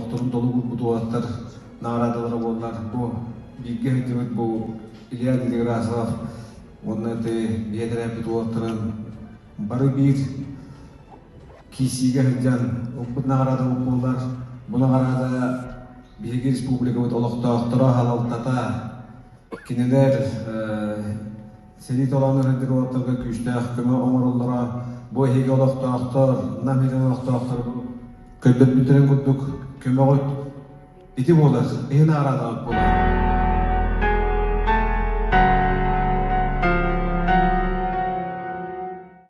олохторун толук уурбут уолаттар наҕараадалара буоллар. Бу бииргэ сылдьыбыт бу Илья Григорасов уонна ити биһиэ тэрээппит уолаттарын бары биир киирсиигэ сылдьан ылбыт наҕараада буоллар. Бу наҕараада биһиги республикабыт олохтоохторо, салалтата, кинилэр сэрии толоонун сылдьар уолаттарга күүстээх көмө оҥороллоро. Бу эһиги олохтоохтор, Нам сирин олохтоохторо көрдөрбүттэрин курдук көмөҕүт ити буолар, иһин наҕараадалаах буолар.